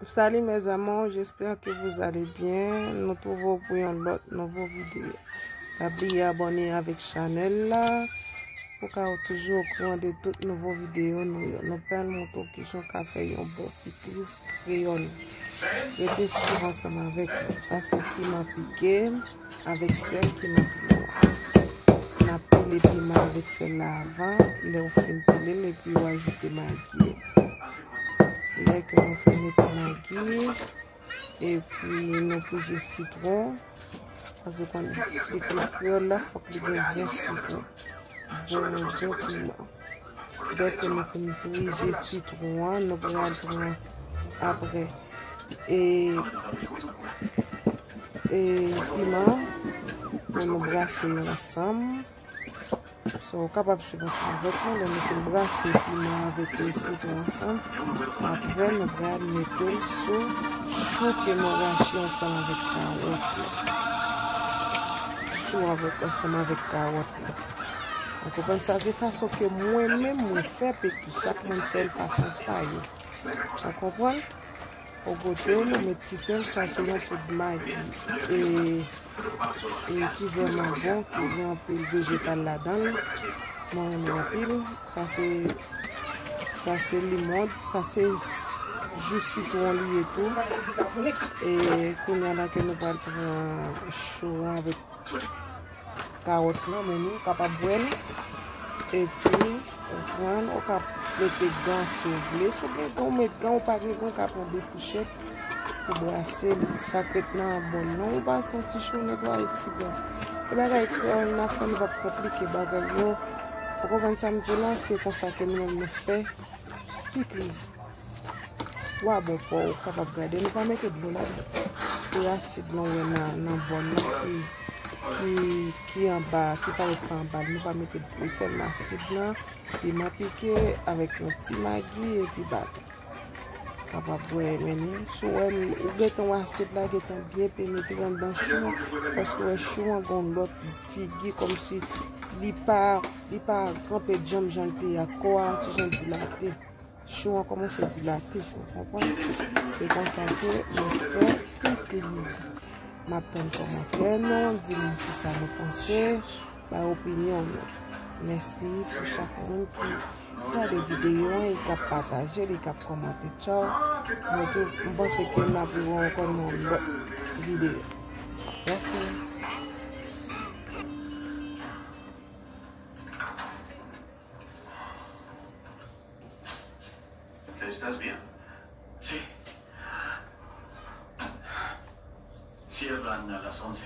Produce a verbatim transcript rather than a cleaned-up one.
Salut mes amours, j'espère que vous allez bien. Nou twouve w pou yon lòt nouvo videyo. Pa bliye abòne avèk chanèl la pou ka w toujou okouran de tout nouvo videyo nou yo. Nou pral montre w kijan w ka fè yon bon pikliz kreyòl. Rete swiv ansanm avèk nou. Sa se piman pike avèk sèl ki nan piman an. N ap pile piman avèk sèl la avan. Lè w fin pile l, epi w ajoute magi. Lè ke nou fin mete magi, epi nou prije sitwon. Paske konn pikliz kreyòl la, fòk li gen bon sitwon. Bon, bon piman. Dèke nou fin prije sitwon an, nou pral pran apre e, e piman pou nou brase yo ansanm. So, ou kapab swiv ansanm avèk nou lè nou fin brase piman avèk sitwon ansanm. Apre, nou pral mete l sou chou ke nou rache ansanm avèk kawòt la. Chou avèk, ansanm avèk kawòt la. Ou konprann sa? Se fason ke mwen menm mwen fè peki. Chak moun fè l fason pa yo. Ou konprann? Bò kote w, nou met ti sèl, sa se yon poud magi. E, e ki vrèman bon, ki gen anpil vejetal ladan l. Mwen renmen anpil. Sa se, sa se limon, sa se ji sitwon li ye tou. E kounye a la ke nou pral pran chou an avèk kawòt lan, men nou kapab bwè l. Epi, ou pran, ou ka mete gan si w vle. Si w gen gan, ou met gan, ou pa gen gan, ou ka pran de fouchèt pou brase l. Sa k ret nan bòl lan, ou pase yon ti chou, netwaye ti bò. E bagay kreyòl n ap fè, nou p ap konplike bagay yo. Ou konprann sa m di w la, se konsa ke nou menm nou fè pikliz. Wa bon pò, ou kapab gade, nou pa mete dlo ladan. Se asid lan ou wè nan, nan bòl lan ki, ki, ki anba, ki parèt pa anba l. Nou pa mete dlo, sèlman asid lan, piman pike, avèk yon ti magi, epi baton. Kapab bwè, men ni, si w wè l, ou gentan wè asid la gentan byen penetre anndan chou, paske w wè chou an gon lòt figi, kòmsi li pa, li pa kanpe djanm jan l te ye a, kò a yon ti jan dilate. Chou an kòmanse dilate, ou konprann? Se konsa ke nou fè pikliz. M ap tann kòmantè nou, di m kisa nou panse, bay opinyon nou. Mèsi pou chak moun ki gade videyo an e k ap pataje l e k ap kòmante. Tchaw. Mwen tou, m panse ke n ap rive ankò nan lòt videyo. Mèsi. ¿Estás bien? Sí. Cierran a las once.